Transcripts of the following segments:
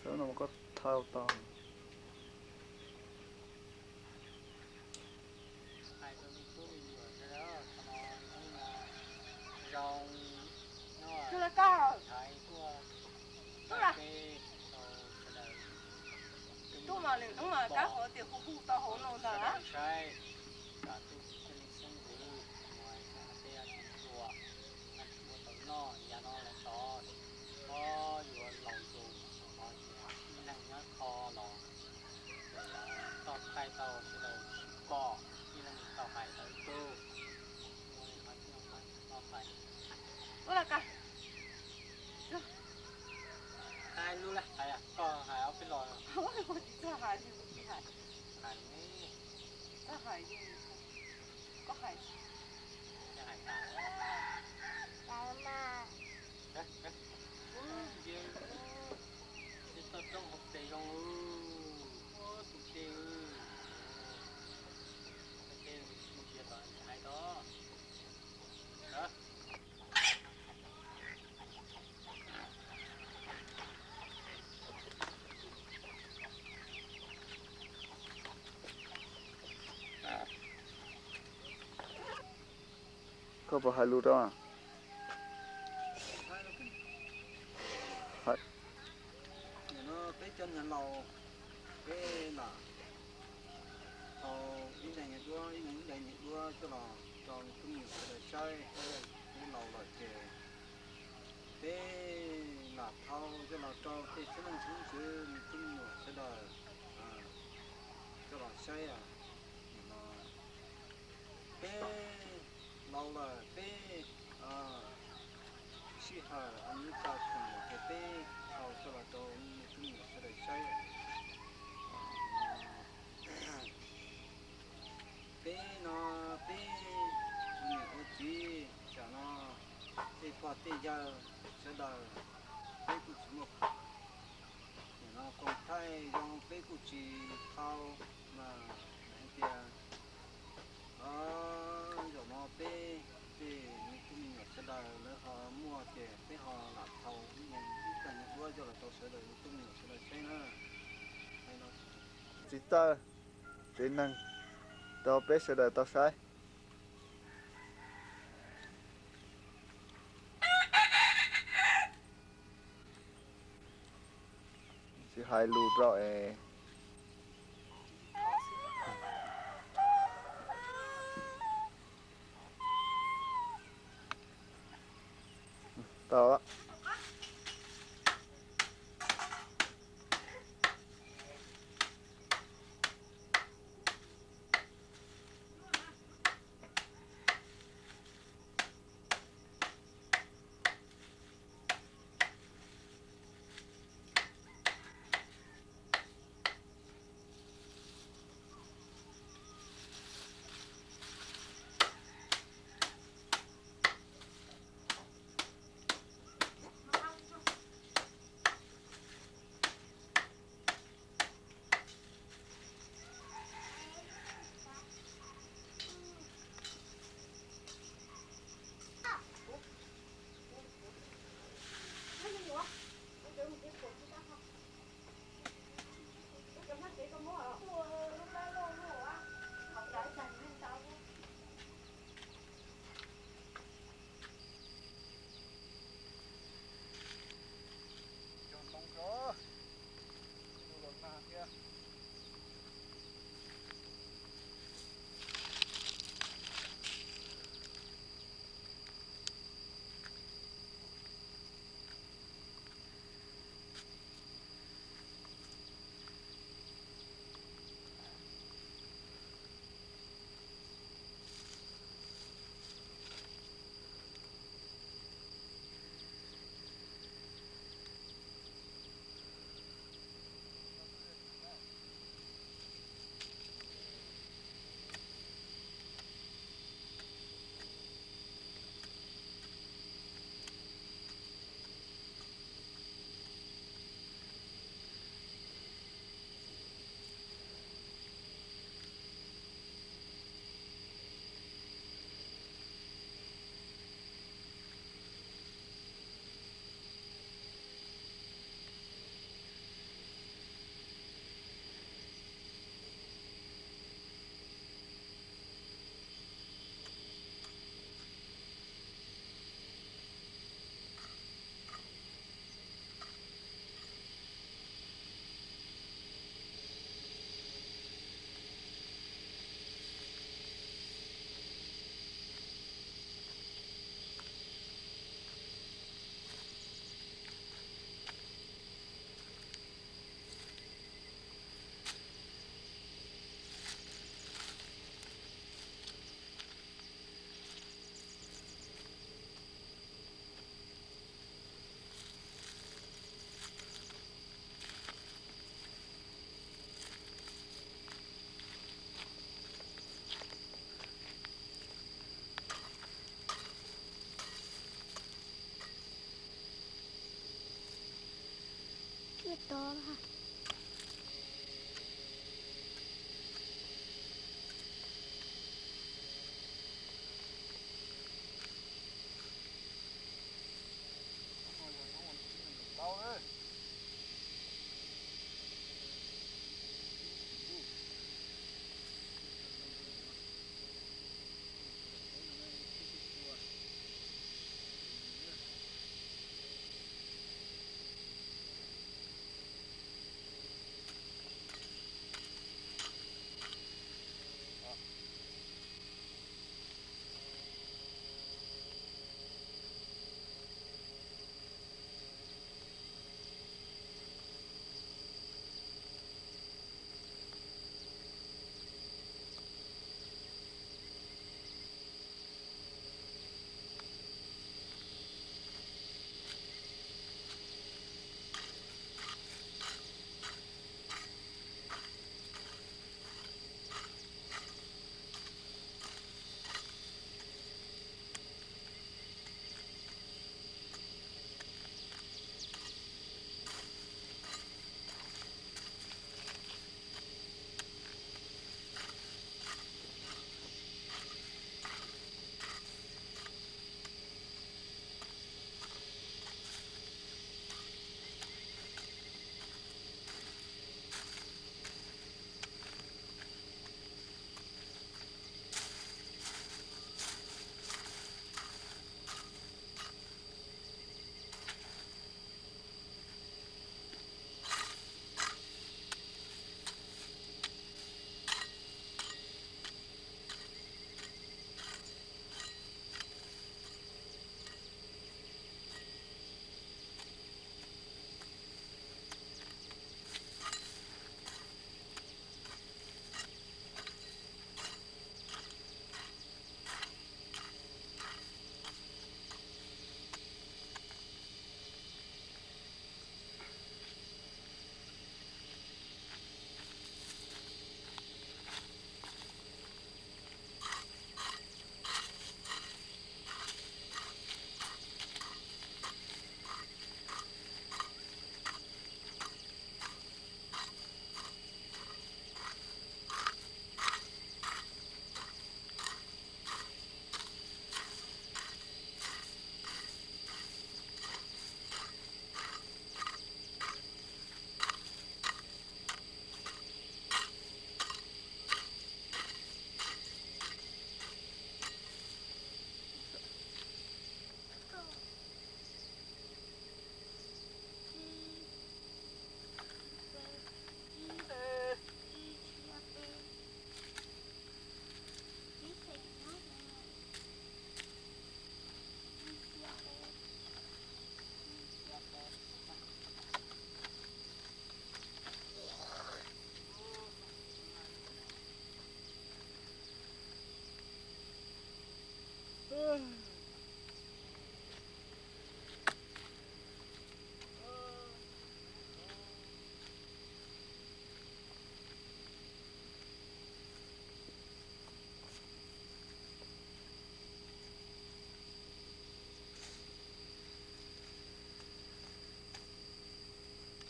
Thaum no koj thau tau. Hais rau me tub me nyuam sawv daws, qhov no zoo zoo nyob, Hais tuaj, sawv daws, tub mas lwm hnub mas kab hov tias hu hu tau hauv no ntag, sawv daws saib, kom tub cia li xeeb ntxwv, mus hais tias tsis pluag, tsis ua tau noj, yav no los tod, tsis txhob yuav laus zus, tsis txhob yuav ib leeg nyob kho los txog thaij tau sawv daws tsis pom, ib leeg tau hais tau ib tug. Ua li qhov tsis txhob hais. Ua li cas? Hais lus lawm, hais, koj hais ob peb los. Kuv tsis txawj hais li, kuv tsis hais. Hais ne. Txawj hais li, koj hais. Txawj hais tas. Ces toj roob hauv pes zoo, ua tus dej, dej ntsia tom hais tod. Koj puas hais lus rau? Nim no peb cov niam laus, peb lam thau ib daim niag duab, ib leeg ib daim niag duab coj los rau me tub me nyuam sawv daws saib. Peb laus lawm ces peb lam thau coj los rau tej xeeb leej xeeb ntxwv, me tub me nyuam sawv daws coj los saib. Nim no peb laus lawm, peb sij hawm ua nws txog khoom ces peb thau coj los rau me tub me nyuam sawv daws saib. Peb no, peb ua niam ua txiv tam no, tej pog tej yawg sawv daws, peb kuj tsis muaj khoom. Nim no koom thaij zoo peb kuj tsis thau, mas hais tias zaum no peb tej me tub me nyuam sawv daws lawv ho muaj ces peb ho lam thau ib leeg ib tag niag duab coj los rau sawv daws me tub me nyuam sawv daws saib na. Txiv txawj, tsev neeg, rau peb sawv daws tau saib. Tsis hais lus rau es. Tau. Tod ha.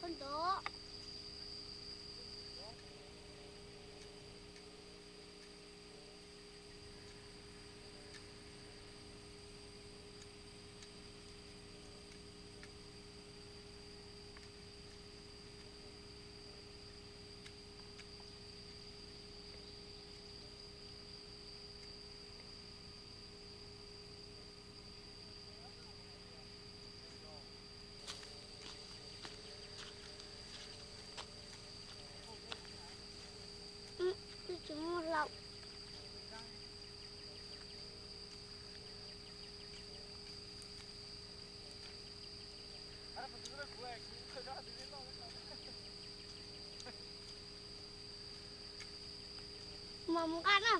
Koj ntov. Twb tsis muaj hlaum. Mas mus nqa na.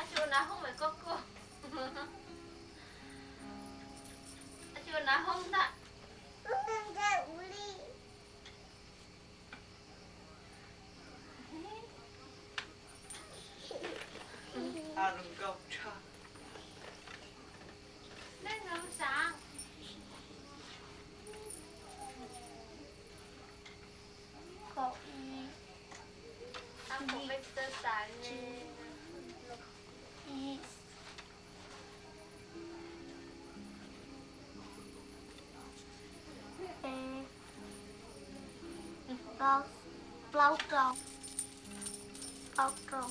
Ab tsi ua nav hoob mas koj kuj, ab tsi ua nav hoob ntag. Ab zoo nkauj tshaj. Nej no xav kaum ib, ab kaum peb txawj xav ne. Ib, peb, plaub, plaub rau, plaub rau.